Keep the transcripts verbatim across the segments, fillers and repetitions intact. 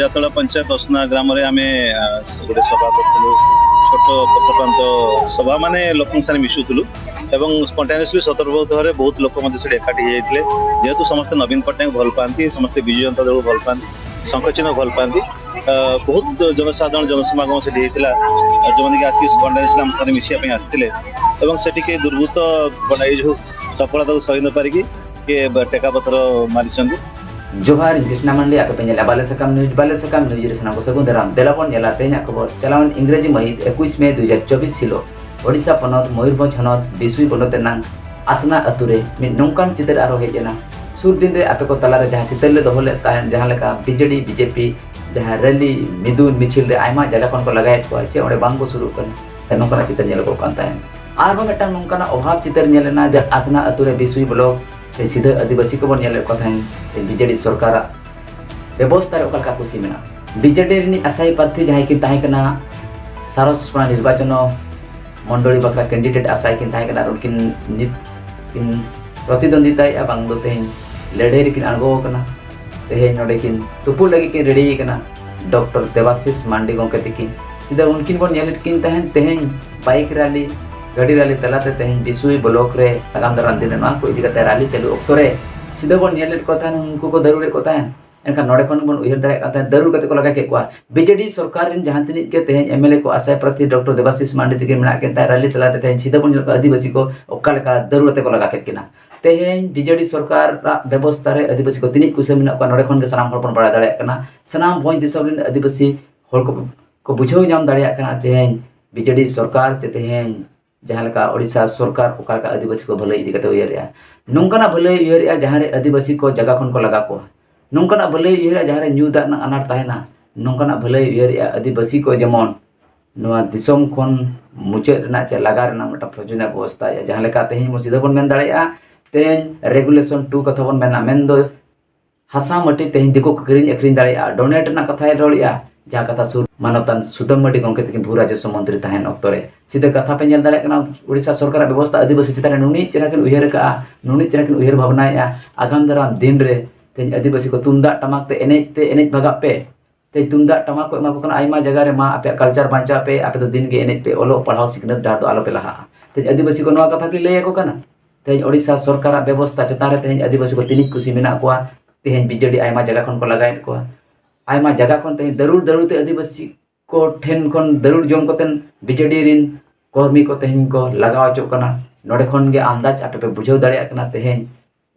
ପାତଳା ପଞ୍ଚାୟତ ଅସନା ଗ୍ରାମରେ ଆମେ, ଆ, ଗୋଟେ ସଭା କରିଥିଲୁ। ଛୋଟ ପଥପ୍ରାନ୍ତ ସଭା, ମାନେ, ଲୋକଙ୍କ ସାଙ୍ଗରେ ମିଶୁଥିଲୁ ଏବଂ ସ୍ପଣ୍ଟାନିୟସଲି ସତର୍କ ଦେହରେ ବହୁତ ଲୋକ ମଧ୍ୟ ସେଠି ଏକାଠି ହେଇଯାଇଥିଲେ। ଯେହେତୁ ସମସ୍ତେ ନବୀନ ପଟ୍ଟନାୟକ ଭଲ ପାଆନ୍ତି, ସମସ୍ତେ ବିଜୁ ଜନତା ଦଳକୁ ଭଲ ପାଆନ୍ତି, ଶଙ୍ଖ ଚିହ୍ନ ଭଲ ପାଆନ୍ତି, ଆ, ବହୁତ ଜନସାଧାରଣ ଜନସମାଗମ ସେଠି ହେଇଥିଲା। ଆଉ ଯେଉଁମାନେ କି ଆସିକି ସ୍ପଣ୍ଟାନିୟସଲି ଆମ ସାଙ୍ଗରେ ମିଶିବା ପାଇଁ ଆସିଥିଲେ ଏବଂ ସେଠି କିଏ ଦୁର୍ବୃତ୍ତ ବଡ଼ ଏଇ ଯେଉଁ ସଫଳତାକୁ ସହି ନ ପାରିକି କିଏ ବ-, ଟେକା ପଥର ମାରିଛନ୍ତି। ଜୋହାର, ᱤᱧ ᱠᱨᱤᱥᱱᱟ ᱢᱟᱱᱰᱤ, ᱟᱯᱮ ᱯᱮ ᱧᱮᱞᱟ ᱵᱟᱞᱮ ᱥᱟᱠᱟᱢ ᱱᱤᱭᱩᱡᱽ᱾ ᱵᱟᱞᱮ ᱥᱟᱠᱟᱢ ᱱᱤᱭᱩᱡᱽ ᱨᱮ ᱥᱟᱱᱟᱢ ᱠᱚ ᱥᱟᱹᱜᱩᱱ ᱫᱟᱨᱟᱢ᱾ ᱫᱮᱞᱟ ᱵᱚᱱ ᱧᱮᱞᱟ ᱛᱮᱦᱮᱧᱟᱜ ᱠᱷᱚᱵᱚᱨ᱾ ᱪᱟᱞᱟᱣᱮᱱ ᱤᱝᱨᱮᱡᱤ ᱢᱟᱹᱦᱤᱛ ᱮᱠᱩᱥ ᱢᱮ ᱫᱩ ᱦᱟᱡᱟᱨ ᱪᱚᱵᱵᱤᱥ ᱦᱤᱞᱳᱜ ᱳᱰᱤᱥᱟ ᱯᱚᱱᱚᱛ ᱢᱚᱭᱩᱨᱵᱷᱚᱸᱡᱽ ᱦᱚᱱᱚᱛ ᱵᱤᱥᱩᱭ ᱵᱚᱱᱚᱛ ᱨᱮᱱᱟᱝ ᱟᱥᱱᱟ ᱟᱹᱛᱩ ᱨᱮ ᱢᱤᱫ ᱱᱚᱝᱠᱟᱱ ᱪᱤᱛᱟᱹᱨ ᱟᱨᱦᱚᱸ ᱦᱮᱡ ᱮᱱᱟ᱾ ᱥᱩᱨ ᱫᱤᱱ ᱨᱮ ᱟᱯᱮ ᱠᱚ ᱛᱟᱞᱟᱨᱮ ᱡᱟᱦᱟᱸ ᱪᱤᱛᱟᱹᱨ ᱞᱮ ᱫᱚᱦᱚ ᱞᱮᱫ ᱛᱟᱦᱮᱸᱫ, ᱡᱟᱦᱟᱸ ᱞᱮᱠᱟ ᱵᱤᱡᱮᱰᱤ, ᱵᱤᱡᱮᱯᱤ ᱡᱟᱦᱟᱸ ᱨᱮᱞᱤ, ᱢᱤᱫᱩᱱ, ᱢᱤᱪᱷᱤᱞ ᱨᱮ ᱟᱭᱢᱟ ᱡᱟᱭᱜᱟ ᱠᱷᱚᱱ ᱠᱚ ᱞᱟᱜᱟᱭᱮᱫ ᱠᱚᱣᱟ, ᱪᱮ ᱚᱸᱰᱮ ᱵᱟᱝ ᱠᱚ ᱥᱩᱨᱩᱜ ᱠᱟᱱᱟ, ᱱᱚᱝᱠᱟᱱᱟᱜ ᱪᱤᱛᱟᱹᱨ ᱧᱮᱞᱚᱜᱚᱜ ᱠᱟᱱ ᱛᱟᱦᱮᱸᱫ᱾ ᱟᱨᱦᱚᱸ ᱢᱤᱫᱴᱟᱝ ᱱᱚᱝᱠᱟᱱᱟᱜ ᱚᱵᱷᱟᱵᱽ ᱪᱤᱛᱟᱹᱨ ᱧᱮᱞ ᱮᱱᱟ ᱡᱮ ᱟᱥᱱᱟ ᱟᱹᱛᱩ ᱨᱮ ᱵᱤᱥᱩᱭ ᱵᱞᱚᱠ ᱨᱮ ᱥᱤᱫᱷᱟᱹ ᱟᱹᱫᱤᱵᱟᱹᱥᱤ ᱠᱚᱵᱚᱱ ᱧᱮᱞᱮᱫ ᱠᱚ ᱛᱟᱦᱮᱸᱫ᱾ ᱵᱤᱡᱮᱰᱤ ᱥᱚᱨᱠᱟᱨᱟᱜ ᱵᱮᱵᱚᱥᱛᱷᱟ ᱨᱮ ᱚᱠᱟ ᱞᱮᱠᱟ ᱠᱩᱥᱤ ᱢᱮᱱᱟᱜᱼᱟ? ᱵᱤᱡᱮᱰᱤ ᱨᱤᱱᱤᱡ ᱟᱥᱟᱭᱤ ᱯᱨᱟᱨᱛᱷᱤ ᱡᱟᱦᱟᱸᱭ ᱠᱤᱱ ᱛᱟᱦᱮᱸ ᱠᱟᱱᱟ ᱥᱟᱨᱚᱥ ᱠᱷᱚᱱᱟ ᱱᱤᱨᱵᱟᱪᱚᱱ ᱢᱚᱱᱰᱚᱞᱤ ᱵᱟᱠᱷᱨᱟ ᱠᱮᱱᱰᱤᱰᱮᱴ ᱟᱥᱟᱭᱤ ᱠᱤᱱ ᱛᱟᱦᱮᱸ ᱠᱟᱱᱟ, ᱟᱨ ᱩᱱᱠᱤᱱ ᱱᱤᱛ ᱠᱤᱱ ᱯᱨᱚᱛᱤᱫᱣᱚᱱᱫᱤᱛᱟᱭᱮᱫᱼᱟ, ᱵᱟᱝ ᱫᱚ ᱛᱮᱦᱮᱧ ᱞᱟᱹᱲᱦᱟᱹᱭ ᱨᱮᱠᱤᱱ ᱟᱬᱜᱚ ᱟᱠᱟᱱᱟ᱾ ᱛᱮᱦᱮᱧ ᱱᱚᱰᱮ ᱠᱤᱱ ᱛᱩᱯᱩᱫ ᱞᱟᱹᱜᱤᱫ ᱠᱤᱱ ᱨᱮᱰᱤ ᱟᱠᱟᱱᱟ, ᱰᱚᱠᱴᱚᱨ ᱫᱮᱵᱟᱥᱤᱥ ᱢᱟᱱᱰᱤ ᱜᱚᱢᱠᱮ ᱛᱤᱠᱤᱱ᱾ ᱥᱤᱫᱷᱟᱹ ᱩᱱᱠᱤᱱ ᱵᱚᱱ ᱧᱮᱞᱮᱫ ᱠᱤᱱ ᱛᱟᱦᱮᱸᱫ, ᱛᱮᱦᱮᱧ ᱵᱟᱭᱤᱠ ᱨᱟᱞᱤ, ᱜᱟᱹᱰᱤ ᱨᱟᱞᱤ ᱛᱟᱞᱟᱛᱮ ᱛᱮᱦᱮᱧ ᱵᱤᱥᱩᱭ ᱵᱞᱚᱠ ᱨᱮ ᱟᱜᱟᱢ ᱫᱟᱨᱟᱢ ᱫᱤᱱ ᱨᱮ ᱱᱚᱣᱟ ᱠᱚ ᱤᱫᱤ ᱠᱟᱛᱮ ᱨᱟᱞᱤ ᱪᱟᱹᱞᱩ ᱚᱠᱛᱚ ᱨᱮ ᱥᱤᱫᱷᱟᱹ ᱵᱚᱱ ᱧᱮᱞᱮᱫ ᱠᱚ ᱛᱟᱦᱮᱸᱫ, ᱩᱱᱠᱩ ᱠᱚ ᱫᱟᱹᱨᱩᱲᱮᱫ ᱠᱚ ᱛᱟᱦᱮᱸᱫ᱾ ᱮᱱᱠᱷᱟᱱ ᱱᱚᱰᱮ ᱠᱷᱚᱱ ᱵᱚᱱ ᱩᱭᱦᱟᱹᱨ ᱫᱟᱲᱮᱭᱟᱜ ᱠᱟᱱ ᱛᱟᱦᱮᱸᱫ, ᱫᱟᱹᱨᱩᱲ ᱠᱟᱛᱮ ᱠᱚ ᱞᱟᱜᱟ ᱠᱮᱫ ᱠᱚᱣᱟ᱾ ᱵᱤᱡᱮᱰᱤ ᱥᱚᱨᱠᱟᱨ ᱨᱮᱱ ᱡᱟᱦᱟᱸ ᱛᱤᱱᱟᱹᱜ ᱜᱮ ᱛᱮᱦᱮᱧ ᱮᱢᱮᱞᱮ ᱠᱚ ᱟᱥᱟᱭ ᱯᱨᱟᱨᱛᱷᱤ ᱰᱚᱠᱴᱚᱨ ᱫᱮᱵᱟᱥᱤᱥ ᱢᱟᱱᱰᱤ ᱛᱤᱠᱤᱱ ᱢᱮᱱᱟᱜ ᱠᱤᱱ ᱛᱟᱦᱮᱸᱫ, ᱨᱟᱞᱤ ᱛᱟᱞᱟᱛᱮ ᱛᱮᱦᱮᱧ ᱥᱤᱫᱷᱟᱹ ᱵᱚᱱ ᱧᱮᱞ ᱠᱚᱣᱟ ᱟᱹᱫᱤᱵᱟᱹᱥᱤ ᱠᱚ ᱚᱠᱟ ᱞᱮᱠᱟ ᱫᱟᱹᱨᱩᱲ ᱠᱟᱛᱮ ᱠᱚ ᱞᱟᱜᱟ ᱠᱮᱫ ᱠᱤᱱᱟ᱾ ᱛᱮᱦᱮᱧ ᱵᱤᱡᱮᱰᱤ ᱥᱚᱨᱠᱟᱨᱟᱜ ᱵᱮᱵᱚᱥᱛᱷᱟ ᱨᱮ ᱟᱹᱫᱤᱵᱟᱹᱥᱤ ᱠᱚ ᱛᱤᱱᱟᱹᱜ ᱠᱩᱥᱤ ᱢᱮᱱᱟᱜ ᱠᱚᱣᱟ, ᱱᱚᱰᱮ ᱠᱷᱚᱱ ᱜᱮ ᱥᱟᱱᱟᱢ ᱦᱚᱲ ᱵᱚᱱ ᱵᱟᱲᱟᱭ ᱫᱟᱲᱮᱭᱟᱜ ᱠᱟᱱᱟ᱾ ᱥᱟᱱᱟᱢ ᱵᱷᱚᱸᱡᱽ ᱫᱤᱥᱚᱢ ᱨᱮᱱ ᱟᱹᱫᱤᱵᱟᱹᱥᱤ ᱦᱚᱲ ᱠᱚ, ᱠᱚ ᱵᱩᱡᱷᱟᱹᱣ ᱧᱟᱢ ᱫᱟᱲᱮᱭᱟᱜ ᱠᱟᱱᱟ ᱛᱮᱦᱮᱧ ᱵᱤᱡᱮᱰᱤ ᱥᱚᱨᱠᱟᱨ ᱪᱮ ᱛᱮᱦᱮᱧ ᱡᱟᱦᱟᱸ ᱞᱮᱠᱟ ᱳᱰᱤᱥᱟ ᱥᱚᱨᱠᱟᱨ ᱚᱠᱟ ᱞᱮᱠᱟ ᱟᱹᱫᱤᱵᱟᱹᱥᱤ ᱠᱚ ᱵᱷᱟᱹᱞᱟᱹᱭ ᱤᱫᱤ ᱠᱟᱛᱮ ᱩᱭᱦᱟᱹᱨᱮᱜᱼᱟ᱾ ᱱᱚᱝᱠᱟᱱᱟᱜ ᱵᱷᱟᱹᱞᱟᱹᱭ ᱩᱭᱦᱟᱹᱨᱮᱜᱼᱟ ᱡᱟᱦᱟᱸ ᱨᱮ ᱟᱹᱫᱤᱵᱟᱹᱥᱤ ᱠᱚ ᱡᱟᱭᱜᱟ ᱠᱷᱚᱱ ᱠᱚ ᱞᱟᱜᱟ ᱠᱚᱣᱟ᱾ ᱱᱚᱝᱠᱟᱱᱟᱜ ᱵᱷᱟᱹᱞᱟᱹᱭ ᱩᱭᱦᱟᱹᱨᱮᱜᱼᱟ ᱡᱟᱦᱟᱸ ᱨᱮ ᱧᱩ ᱫᱟᱜ ᱨᱮᱱᱟᱜ ᱟᱱᱟᱴ ᱛᱟᱦᱮᱱᱟ᱾ ᱱᱚᱝᱠᱟᱱᱟᱜ ᱵᱷᱟᱹᱞᱟᱹᱭ ᱩᱭᱦᱟᱹᱨᱮᱜᱼᱟ ᱟᱹᱫᱤᱵᱟᱹᱥᱤ ᱠᱚ ᱡᱮᱢᱚᱱ ᱱᱚᱣᱟ ᱫᱤᱥᱚᱢ ᱠᱷᱚᱱ ᱢᱩᱪᱟᱹᱫ ᱨᱮᱱᱟᱜ ᱪᱮ ᱞᱟᱜᱟ ᱨᱮᱱᱟᱜ ᱢᱤᱫᱴᱟᱝ ᱯᱨᱚᱭᱳᱡᱚᱱ ᱮ ᱵᱮᱵᱚᱥᱛᱷᱟᱭᱟ᱾ ᱡᱟᱦᱟᱸ ᱞᱮᱠᱟ ᱛᱮᱦᱮᱧ ᱵᱚᱱ ᱥᱤᱫᱷᱟᱹ ᱵᱚᱱ ᱢᱮᱱ ᱫᱟᱲᱮᱭᱟᱜᱼᱟ, ᱛᱮᱦᱮᱧ ᱨᱮᱜᱩᱞᱮᱥᱚᱱ ᱴᱩ ᱠᱟᱛᱷᱟ ᱵᱚᱱ ᱢᱮᱱᱟ, ᱢᱮᱱᱫᱚ ᱦᱟᱥᱟ ᱢᱟᱹᱴᱤ ᱛᱮᱦᱮᱧ ᱫᱤᱠᱩ ᱠᱚ ᱠᱤᱨᱤᱧ ᱟᱹᱠᱷᱨᱤᱧ ᱫᱟᱲᱮᱭᱟᱜᱼᱟ, ᱰᱚᱱᱮᱴ ᱨᱮᱱᱟᱜ ᱠᱟᱛᱷᱟᱭ ᱨᱚᱲᱮᱜᱼᱟ, ᱡᱟᱦᱟᱸ ᱠᱟᱛᱷᱟ ᱥᱩᱨ ᱢᱟᱱᱚᱛᱟᱱ ᱥᱩᱫᱟᱹᱢ ᱢᱟᱹᱨᱰᱤ ᱜᱚᱢᱠᱮ ᱛᱟᱹᱠᱤᱱ ᱵᱷᱩ ᱨᱟᱡᱚᱥᱣᱚ ᱢᱚᱱᱛᱨᱤ ᱛᱟᱦᱮᱱ ᱚᱠᱛᱚ ᱨᱮ ᱥᱤᱫᱷᱟᱹ ᱠᱟᱛᱷᱟ ᱯᱮ ᱧᱮᱞ ᱫᱟᱲᱮᱭᱟᱜ ᱠᱟᱱᱟ᱾ ᱳᱰᱤᱥᱟ ᱥᱚᱨᱠᱟᱨᱟᱜ ᱵᱮᱵᱚᱥᱛᱷᱟ ᱟᱹᱫᱤᱵᱟᱹᱥᱤ ᱪᱮᱛᱟᱱ ᱨᱮ ᱱᱩᱱᱤᱡ ᱪᱮᱦᱨᱟ ᱠᱤᱱ ᱩᱭᱦᱟᱹᱨ ᱟᱠᱟᱫᱼᱟ, ᱱᱩᱱᱤᱡ ᱪᱮᱦᱨᱟ ᱠᱤᱱ ᱩᱭᱦᱟᱹᱨ ᱵᱷᱟᱵᱽᱱᱟᱭᱮᱫᱼᱟ᱾ ᱟᱜᱟᱢ ᱫᱟᱨᱟᱢ ᱫᱤᱱ ᱨᱮ ᱛᱮᱦᱮᱧ ᱟᱹᱫᱤᱵᱟᱹᱥᱤ ᱠᱚ ᱛᱩᱢᱫᱟᱜ ᱴᱟᱢᱟᱠ ᱛᱮ ᱮᱱᱮᱡ ᱛᱮ ᱮᱱᱮᱡ ᱵᱷᱟᱜᱟᱜ ᱯᱮ, ᱛᱮᱦᱮᱧ ᱛᱩᱢᱫᱟᱜ ᱴᱟᱢᱟᱠ ᱠᱚ ᱮᱢᱟ ᱠᱚ ᱠᱟᱱᱟ ᱟᱭᱢᱟ ᱡᱟᱭᱜᱟ ᱨᱮ, ᱢᱟ ᱟᱯᱮᱭᱟᱜ culture ᱵᱟᱧᱪᱟᱣ ᱯᱮ, ᱟᱯᱮ ᱫᱚ ᱫᱤᱱ ᱜᱮ ᱮᱱᱮᱡ ᱯᱮ, ᱚᱞᱚᱜ ᱯᱟᱲᱦᱟᱣ ᱥᱤᱠᱷᱱᱟᱹᱛ ᱰᱟᱦᱟᱨ ᱫᱚ ᱟᱞᱚ ᱯᱮ ᱞᱟᱦᱟᱜᱼᱟ᱾ ᱛᱮᱦᱮᱧ ᱟᱹᱫᱤᱵᱟᱹᱥᱤ ᱠᱚ ᱱᱚᱣᱟ ᱠᱟᱛᱷᱟ ᱠᱤᱱ ᱞᱟᱹᱭ ᱟᱠᱚ ᱠᱟᱱᱟ᱾ ᱛᱮᱦᱮᱧ ᱳᱰᱤᱥᱟ ᱥᱚᱨᱠᱟᱨᱟᱜ ᱵᱮᱵᱚᱥᱛᱟ ᱪᱮᱛᱟᱱ ᱨᱮ ᱛᱮᱦᱮᱧ ᱟᱹᱫᱤᱵᱟᱹᱥᱤ ᱠᱚ ᱛᱤᱱᱤᱡ ᱠᱩᱥᱤ ᱢᱮᱱᱟᱜ ᱠᱚᱣᱟ᱾ ᱛᱮᱦᱮᱧ ᱵᱤᱡᱮᱰᱤ ᱟᱭᱢᱟ ᱡᱟᱭᱜᱟ ᱠᱷᱚᱱ ᱠᱚ ᱞᱟᱜᱟᱭᱮᱫ ᱠᱚᱣᱟ, ᱟᱭᱢᱟ ᱡᱟᱭᱜᱟ ᱠᱷᱚᱱ ᱛᱮᱦᱮᱧ ᱫᱟᱹᱨᱩᱲ ᱫᱟᱹᱨᱩᱲ ᱛᱮ ᱟᱹᱫᱤᱵᱟᱹᱥᱤ ᱠᱚ ᱴᱷᱮᱱ ᱠᱷᱚᱱ ᱫᱟᱹᱨᱩᱲ ᱡᱚᱢ ᱠᱟᱛᱮ ᱵᱤᱡᱮᱰᱤ ᱨᱤᱱ ᱠᱚᱨᱢᱤ ᱠᱚ ᱛᱮᱦᱮᱧ ᱠᱚ ᱞᱟᱜᱟᱣ ᱦᱚᱪᱚᱜ ᱠᱟᱱᱟ᱾ ᱱᱚᱰᱮ ᱠᱷᱚᱱ ᱜᱮ ᱟᱱᱫᱟᱡᱽ ᱟᱯᱮ ᱯᱮ ᱵᱩᱡᱷᱟᱹᱣ ᱫᱟᱲᱮᱭᱟᱜ ᱠᱟᱱᱟ ᱛᱮᱦᱮᱧ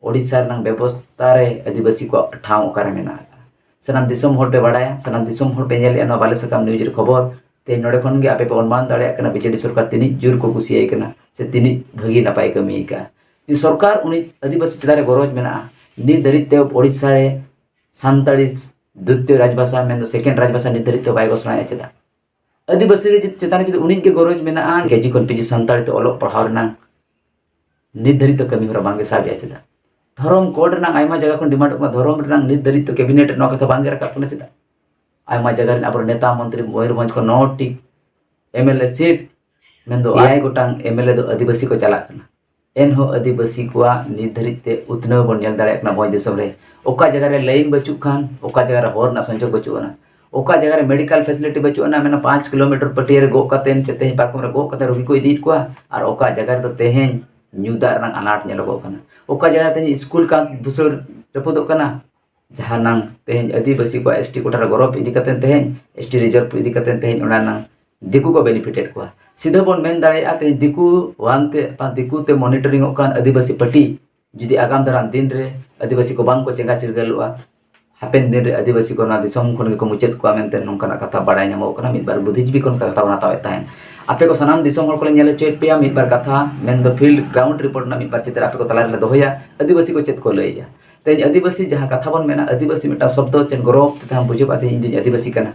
ᱳᱰᱤᱥᱟ ᱨᱮᱱᱟᱜ ᱵᱮᱵᱚᱥᱛᱟ ᱨᱮ ᱟᱹᱫᱤᱵᱟᱹᱥᱤ ᱠᱚᱣᱟᱜ ᱴᱷᱟᱶ ᱚᱠᱟᱨᱮ ᱢᱮᱱᱟᱜ ᱟᱠᱟᱫᱟ᱾ ᱥᱟᱱᱟᱢ ᱫᱤᱥᱚᱢ ᱦᱚᱲ ᱯᱮ ᱵᱟᱲᱟᱭᱟ, ᱥᱟᱱᱟᱢ ᱫᱤᱥᱚᱢ ᱦᱚᱲ ᱯᱮ ᱧᱮᱞᱮᱫᱼᱟ ᱱᱚᱣᱟ ᱵᱟᱞᱮ ᱥᱟᱠᱟᱢ news ᱨᱮ ᱠᱷᱚᱵᱚᱨ᱾ ᱛᱮᱦᱮᱧ ᱱᱚᱰᱮ ᱠᱷᱚᱱ ᱜᱮ ᱟᱯᱮ ᱯᱮ ᱚᱱᱩᱢᱟᱱ ᱫᱟᱲᱮᱭᱟᱜ ᱠᱟᱱᱟ ᱵᱤᱡᱮᱰᱤ ᱥᱚᱨᱠᱟᱨ ᱛᱤᱱᱤᱡ ᱡᱳᱨ ᱠᱚ ᱠᱩᱥᱤᱭᱟᱭ ᱠᱟᱱᱟ ᱥᱮ ᱛᱤᱱᱤᱡ ᱵᱷᱟᱹᱜᱤ ᱱᱟᱯᱟᱭ ᱠᱟᱹᱢᱤ ᱟᱠᱟᱫᱼᱟ᱾ ᱡᱩᱫᱤ ᱥᱚᱨᱠᱟᱨ ᱩᱱᱤ ᱟᱹᱫᱤᱵᱟᱹᱥᱤ ᱪᱮᱛᱟᱱ ᱨᱮ ᱜᱚᱨᱚᱡᱽ ᱢᱮᱱᱟᱜᱼᱟ, ᱱᱤᱛ ᱫᱷᱟᱹᱨᱤᱡ ᱛᱮ ᱳᱰᱤᱥᱟ ᱨᱮ ᱥᱟᱱᱛᱟᱲᱤ ᱫᱩᱛᱤᱭᱚ ᱨᱟᱡᱽᱵᱷᱟᱥᱟ ᱢᱮᱱᱫᱚ second ᱨᱟᱡᱽᱵᱷᱟᱥᱟ ᱱᱤᱛ ᱫᱷᱟᱹᱨᱤᱡ ᱛᱮ ᱵᱟᱭ ᱜᱷᱳᱥᱚᱱᱟᱭᱮᱫᱼᱟ᱾ ᱪᱮᱫᱟᱜ? ᱟᱹᱫᱤᱵᱟᱹᱥᱤ ᱪᱮᱛᱟᱱ ᱨᱮ ᱡᱩᱫᱤ ᱩᱱᱤ ᱜᱮ ᱜᱚᱨᱚᱡᱽ ᱢᱮᱱᱟᱜᱼᱟ, ᱠᱮᱡᱤ ᱠᱷᱚᱱ ᱯᱤᱡᱤ ᱥᱟᱱᱛᱟᱲᱤ ᱛᱮ ᱚᱞᱚᱜ ᱯᱟᱲᱦᱟᱣ ᱨᱮᱱᱟᱜ ᱱᱤᱛ ᱫᱷᱟᱹᱨᱤᱡ ᱛᱮ ᱠᱟᱹᱢᱤ ᱦᱚᱨᱟ ᱵᱟᱝᱜᱮ ᱥᱟᱵ ᱮᱫᱼᱟ᱾ ᱪᱮᱫᱟᱜ? ᱫᱷᱚᱨᱚᱢ ᱠᱳᱰ ᱨᱮᱱᱟᱜ ᱟᱭᱢᱟ ᱡᱟᱭᱜᱟ ᱠᱷᱚᱱ ᱰᱤᱢᱟᱱᱰᱚᱜ ᱠᱟᱱᱟ, ᱫᱷᱚᱨᱚᱢ ᱨᱮᱱᱟᱜ ᱱᱤᱛ ᱫᱷᱟᱹᱨᱤᱡ ᱛᱮ ᱠᱮᱵᱤᱱᱮᱴ ᱨᱮ ᱱᱚᱣᱟ ᱠᱟᱛᱷᱟ ᱵᱟᱝᱜᱮ ᱨᱟᱠᱟᱵ ᱠᱟᱱᱟ᱾ ᱪᱮᱫᱟᱜ? ᱟᱭᱢᱟ ᱡᱟᱭᱜᱟ ᱨᱮᱱ ᱟᱵᱚᱨᱮᱱ ᱱᱮᱛᱟ ᱢᱚᱱᱛᱨᱤ ᱢᱚᱭᱩᱨᱵᱷᱚᱸᱡᱽ ᱠᱷᱚᱱ ᱱᱚ T M L A seat ᱢᱮᱱᱫᱚ ᱮᱭᱟᱭ ᱜᱚᱴᱟᱝ ᱮᱢ ᱮᱞ ᱮ ᱫᱚ ᱟᱹᱫᱤᱵᱟᱹᱥᱤ ᱠᱚ ᱪᱟᱞᱟᱜ ᱠᱟᱱᱟ᱾ ᱮᱱᱦᱚᱸ ᱟᱹᱫᱤᱵᱟᱹᱥᱤ ᱠᱚᱣᱟᱜ ᱱᱤᱛ ᱫᱷᱟᱹᱨᱤᱡ ᱛᱮ ᱩᱛᱱᱟᱹᱣ ᱵᱚᱱ ᱧᱮᱞ ᱫᱟᱲᱮᱭᱟᱜ ᱠᱟᱱᱟ ᱵᱷᱚᱸᱡᱽ ᱫᱤᱥᱚᱢ ᱨᱮ᱾ ᱚᱠᱟ ᱡᱟᱭᱜᱟ ᱨᱮ ᱞᱟᱭᱤᱱ ᱵᱟᱹᱪᱩᱜ ᱠᱷᱟᱱ, ᱚᱠᱟ ᱡᱟᱭᱜᱟ ᱨᱮ ᱦᱚᱨ ᱨᱮᱱᱟᱜ ᱥᱚᱝᱡᱳᱜᱽ ᱵᱟᱹᱪᱩᱜ ᱟᱱᱟ, ᱚᱠᱟ ᱡᱟᱭᱜᱟ ᱨᱮ ᱢᱮᱰᱤᱠᱟᱞ ᱯᱷᱮᱥᱤᱞᱤᱴᱤ ᱵᱟᱹᱪᱩᱜ ᱟᱱᱟ, ᱢᱮᱱᱟ ᱯᱟᱸᱪ ᱠᱤᱞᱳᱢᱤᱴᱟᱨ ᱯᱟᱹᱴᱤᱭᱟᱹ ᱨᱮ ᱜᱚᱜ ᱠᱟᱛᱮ ᱥᱮ ᱛᱮᱦᱮᱧ ᱯᱟᱨᱠᱚᱢ ᱨᱮ ᱜᱚᱜ ᱠᱟᱛᱮ ᱨᱩᱜᱤ ᱠᱚ ᱤᱫᱤᱭᱮᱫ ᱠᱚᱣᱟ, ᱟᱨ ᱚᱠᱟ ᱡᱟᱭᱜᱟ ᱨᱮᱫᱚ ᱛᱮᱦᱮᱧ ᱧᱩ ᱫᱟᱜ ᱨᱮᱱᱟᱜ ᱟᱱᱟᱴ ᱧᱮᱞᱚᱜᱚᱜ ᱠᱟᱱᱟ, ᱚᱠᱟ ᱡᱟᱭᱜᱟ ᱨᱮ ᱛᱮᱦᱮᱧ ᱥᱠᱩᱞ ᱠᱟᱱᱛ ᱵᱩᱥᱟᱹᱲ ᱨᱟᱹᱯᱩᱫᱚᱜ ᱠᱟᱱᱟ, ᱡᱟᱦᱟᱸ ᱱᱟᱝ ᱛᱮᱦᱮᱧ ᱟᱹᱫᱤᱵᱟᱹᱥᱤ ᱠᱚᱣᱟᱜ ᱮᱥ ᱴᱤ ᱠᱳᱴᱟ ᱨᱮ ᱜᱚᱨᱚᱵᱽ ᱤᱫᱤ ᱠᱟᱛᱮ ᱛᱮᱦᱮᱧ ᱮᱥ ᱴᱤ ᱨᱤᱡᱟᱨᱵᱷ ᱤᱫᱤ ᱠᱟᱛᱮ ᱛᱮᱦᱮᱧ ᱚᱱᱟ ᱱᱟᱝ ᱫᱤᱠᱩ ᱠᱚ ᱵᱮᱱᱤᱯᱷᱤᱴᱮᱰ ᱠᱚᱣᱟ᱾ ᱥᱤᱫᱷᱟᱹ ᱵᱚᱱ ᱢᱮᱱ ᱫᱟᱲᱮᱭᱟᱜᱼᱟ ᱛᱮᱦᱮᱧ ᱫᱤᱠᱩ ᱣᱟᱱ ᱛᱮ, ᱫᱤᱠᱩ ᱛᱮ ᱢᱚᱱᱤᱴᱚᱨᱤᱝ ᱚᱜ ᱠᱟᱱ ᱟᱹᱫᱤᱵᱟᱹᱥᱤ ᱯᱟᱹᱴᱤ ᱡᱩᱫᱤ ᱟᱜᱟᱢ ᱫᱟᱨᱟᱢ ᱫᱤᱱ ᱨᱮ ᱟᱹᱫᱤᱵᱟᱹᱥᱤ ᱠᱚ ᱵᱟᱝ ᱠᱚ ᱪᱮᱸᱜᱷᱟ ᱪᱤᱨᱜᱟᱹᱞᱚᱜᱼᱟ, ᱦᱟᱯᱮᱱ ᱫᱤᱱ ᱨᱮ ᱟᱹᱫᱤᱵᱟᱹᱥᱤ ᱠᱚ ᱱᱚᱣᱟ ᱫᱤᱥᱚᱢ ᱠᱷᱚᱱ ᱜᱮᱠᱚ ᱢᱩᱪᱟᱹᱫ ᱠᱚᱣᱟ ᱢᱮᱱᱛᱮ ᱱᱚᱝᱠᱟᱱᱟᱜ ᱠᱟᱛᱷᱟ ᱵᱟᱲᱟᱭ ᱧᱟᱢᱚᱜ ᱠᱟᱱᱟ᱾ ᱢᱤᱫ ᱵᱟᱨ ᱵᱩᱫᱷᱤᱡᱤᱵᱤ ᱠᱷᱚᱱ ᱠᱟᱛᱷᱟ ᱵᱚᱱ ᱦᱟᱛᱟᱣᱮᱫ ᱛᱟᱦᱮᱸᱫ᱾ ᱟᱯᱮ ᱠᱚ ᱥᱟᱱᱟᱢ ᱫᱤᱥᱚᱢ ᱦᱚᱲ ᱠᱚᱞᱮ ᱧᱮᱞ ᱦᱚᱪᱚᱭᱮᱫ ᱯᱮᱭᱟ ᱢᱤᱫ ᱵᱟᱨ ᱠᱟᱛᱷᱟ, ᱢᱮᱱᱫᱚ ᱯᱷᱤᱞᱰ ᱜᱨᱟᱣᱩᱱᱰ ᱨᱤᱯᱳᱨᱴ ᱨᱮᱱᱟᱜ ᱢᱤᱫ ᱵᱟᱨ ᱪᱤᱛᱟᱹᱨ ᱟᱯᱮ ᱠᱚ ᱛᱟᱞᱟ ᱨᱮᱞᱮ ᱫᱚᱦᱚᱭᱟ᱾ ᱟᱹᱫᱤᱵᱟᱹᱥᱤ ᱠᱚ ᱪᱮᱫ ᱠᱚ ᱞᱟᱹᱭᱮᱫᱼᱟ? ᱛᱮᱦᱮᱧ ᱟᱹᱫᱤᱵᱟᱹᱥᱤ ᱡᱟᱦᱟᱸ ᱠᱟᱛᱷᱟ ᱵᱚᱱ ᱢᱮᱱᱟ, ᱟᱹᱫᱤᱵᱟᱹᱥᱤ ᱢᱤᱫᱴᱟᱝ ᱥᱚᱵᱫᱚ ᱪᱮᱫ ᱜᱚᱨᱚᱵᱽ ᱛᱮ ᱛᱟᱦᱮᱸ ᱵᱩᱡᱷᱟᱹᱜᱼᱟ, ᱛᱮᱦᱮᱧ ᱤᱧ ᱫᱩᱧ ᱟᱹᱫᱤᱵᱟᱹᱥᱤ ᱠᱟᱱᱟ᱾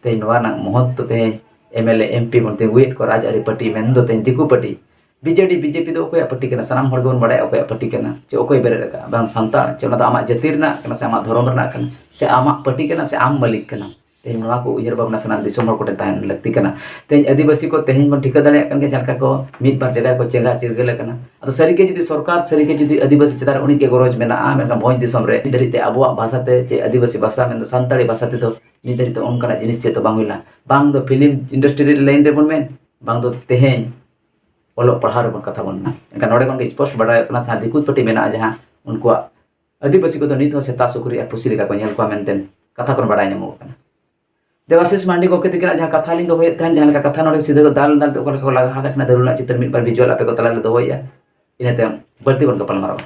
ᱛᱮᱦᱮᱧ ᱱᱚᱣᱟ ᱨᱮᱱᱟᱜ ᱢᱚᱦᱚᱛ ᱫᱚ ᱛᱮᱦᱮᱧ ᱮᱢ ᱮᱞ ᱮ, ᱮᱢ ᱯᱤ ᱵᱚᱱ ᱛᱤᱸᱜᱩᱭᱮᱫ ᱠᱚᱣᱟ, ᱨᱟᱡᱽᱟᱹᱨᱤ ᱯᱟᱹᱴᱤ ᱢᱮᱱᱫᱚ ᱛᱮᱦᱮᱧ ᱫᱤᱠᱩ ᱯᱟᱹᱴᱤ᱾ ᱵᱤ ᱡᱮ ᱰᱤ, ᱵᱤ ᱡᱮ ᱯᱤ ᱫᱚ ᱚᱠᱚᱭᱟᱜ ᱯᱟᱹᱴᱤ ᱠᱟᱱᱟ? ᱥᱟᱱᱟᱢ ᱦᱚᱲ ᱜᱮᱵᱚᱱ ᱵᱟᱲᱟᱭᱟ ᱚᱠᱚᱭᱟᱜ ᱯᱟᱹᱴᱤ ᱠᱟᱱᱟ, ᱪᱮ ᱚᱠᱚᱭ ᱵᱮᱨᱮᱫ ᱟᱠᱟᱫᱼᱟ? ᱵᱟᱝ ᱥᱟᱱᱛᱟᱲ, ᱪᱮ ᱚᱱᱟ ᱫᱚ ᱟᱢᱟᱜ ᱡᱟᱹᱛᱤ ᱨᱮᱱᱟᱜ ᱠᱟᱱᱟ ᱥᱮ ᱟᱢᱟᱜ ᱫᱷᱚᱨᱚᱢ ᱨᱮᱱᱟᱜ ᱠᱟᱱᱟ ᱥᱮ ᱟᱢᱟᱜ ᱯᱟᱹᱴᱤ ᱠᱟᱱᱟ ᱥᱮ ᱟᱢ ᱢᱟᱹᱞᱤᱠ ᱠᱟᱱᱟᱢ? ᱛᱮᱦᱮᱧ ᱱᱚᱣᱟ ᱠᱚ ᱩᱭᱦᱟᱹᱨ ᱵᱷᱟᱵᱽᱱᱟ ᱥᱟᱱᱟᱢ ᱫᱤᱥᱚᱢ ᱦᱚᱲ ᱠᱚᱴᱷᱮᱱ ᱛᱟᱦᱮᱱ ᱞᱟᱹᱠᱛᱤ ᱠᱟᱱᱟ᱾ ᱛᱮᱦᱮᱧ ᱟᱹᱫᱤᱵᱟᱹᱥᱤ ᱠᱚ ᱛᱮᱦᱮᱧ ᱵᱚᱱ ᱴᱷᱤᱠᱟᱹ ᱫᱟᱲᱮᱭᱟᱜ ᱠᱟᱱ ᱜᱮᱭᱟ, ᱡᱟᱦᱟᱸ ᱞᱮᱠᱟ ᱠᱚ ᱢᱤᱫ ᱵᱟᱨ ᱡᱟᱭᱜᱟ ᱨᱮᱠᱚ ᱪᱮᱸᱜᱷᱟ ᱪᱤᱨᱜᱟᱹᱞ ᱟᱠᱟᱱᱟ᱾ ᱟᱫᱚ ᱥᱟᱹᱨᱤᱜᱮ ᱡᱩᱫᱤ ᱥᱚᱨᱠᱟᱨ ᱥᱟᱹᱨᱤᱜᱮ ᱡᱩᱫᱤ ᱟᱹᱫᱤᱵᱟᱹᱥᱤ ᱪᱮᱛᱟᱱ ᱨᱮ ᱩᱱᱤ ᱜᱮ ᱜᱚᱨᱚᱡᱽ ᱢᱮᱱᱟᱜᱼᱟ, ᱢᱮᱱᱠᱷᱟᱱ ᱵᱷᱚᱸᱡᱽ ᱫᱤᱥᱚᱢ ᱨᱮ ᱱᱤᱛ ᱫᱷᱟᱹᱨᱤᱡ ᱛᱮ ᱟᱵᱚᱣᱟᱜ ᱵᱷᱟᱥᱟ ᱛᱮ ᱪᱮ ᱟᱹᱫᱤᱵᱟᱹᱥᱤ ᱵᱷᱟᱥᱟ ᱢᱮᱱᱫᱚ ᱥᱟᱱᱛᱟᱲᱤ ᱵᱷᱟᱥᱟ ᱛᱮᱫᱚ ᱱᱤᱛ ᱫᱷᱟᱹᱨᱤᱡ ᱛᱮ ᱚᱱᱠᱟᱱᱟᱜ ᱡᱤᱱᱤᱥ ᱪᱮᱫ ᱫᱚ ᱵᱟᱝ ᱦᱩᱭ ᱞᱮᱱᱟ᱾ ᱵᱟᱝ ᱫᱚ ᱯᱷᱤᱞᱢ ᱤᱱᱰᱟᱥᱴᱨᱤ ᱨᱮ ᱞᱟᱭᱤᱱ ᱨᱮᱵᱚᱱ ᱢᱮᱱ, ᱵᱟᱝ ᱫᱚ ᱛᱮᱦᱮᱧ ᱚᱞᱚᱜ ᱯᱟᱲᱦᱟᱣ ᱨᱮᱵᱚᱱ ᱠᱟᱛᱷᱟ ᱵᱚᱱ ᱢᱮᱱᱟ᱾ ᱮᱱᱠᱷᱟᱱ ᱱᱚᱰᱮ ᱠᱷᱚᱱ ᱜᱮ ᱥᱯᱚᱥᱴ ᱵᱟᱰᱟᱭᱚᱜ ᱠᱟᱱᱟ, ᱡᱟᱦᱟᱸ ᱫᱤᱠᱩ ᱯᱟᱹᱴᱤ ᱢᱮᱱᱟᱜᱼᱟ, ᱡᱟᱦᱟᱸ ᱩᱱᱠᱩᱣᱟᱜ ᱟᱹᱫᱤᱵᱟᱹᱥᱤ ᱠᱚᱫᱚ ᱱᱤᱛ ᱦᱚᱸ ᱥᱮᱛᱟ ᱥᱩᱠᱨᱤ ᱟᱨ ᱯᱩᱥᱤ ᱞᱮᱠᱟ ᱠᱚ ᱧᱮᱞ ᱠᱚᱣᱟ ᱢᱮᱱᱛᱮ ᱠᱟᱛᱷᱟ ᱠᱷᱚᱱ ᱵᱟᱰᱟᱭ ᱧᱟᱢᱚᱜ ᱠᱟᱱᱟ᱾ ᱫᱮᱵᱟᱥᱤᱥ ᱢᱟᱱᱰᱤ ᱜᱚᱢᱠᱮ ᱛᱤᱠᱤᱱᱟᱜ ᱡᱟᱦᱟᱸ ᱠᱟᱛᱷᱟ ᱞᱤᱧ ᱫᱚᱦᱚᱭᱮᱫ ᱛᱟᱦᱮᱸᱫ, ᱡᱟᱦᱟᱸ ᱞᱮᱠᱟ ᱠᱟᱛᱷᱟ ᱱᱚᱰᱮ ᱥᱤᱫᱷᱟᱹ ᱫᱟᱞ ᱫᱟᱞ ᱛᱮ ᱚᱠᱟ ᱞᱮᱠᱟ ᱠᱚ ᱞᱟᱜᱟ ᱟᱠᱟᱫ ᱠᱤᱱᱟ, ᱫᱟᱹᱨᱩ ᱨᱮᱱᱟᱜ ᱪᱤᱛᱟᱹᱨ ᱢᱤᱫ ᱵᱟᱨ ᱵᱷᱤᱡᱩᱣᱟᱞ ᱟᱯᱮ ᱠᱚ ᱛᱟᱞᱟᱨᱮ ᱫᱚᱦᱚᱭᱮᱫᱼᱟ, ᱤᱱᱟᱹ ᱛᱟᱭᱚᱢ ᱵᱟᱹᱲᱛᱤ ᱵᱚᱱ ᱜᱟᱯᱟᱞ ᱢᱟᱨᱟᱣᱟ᱾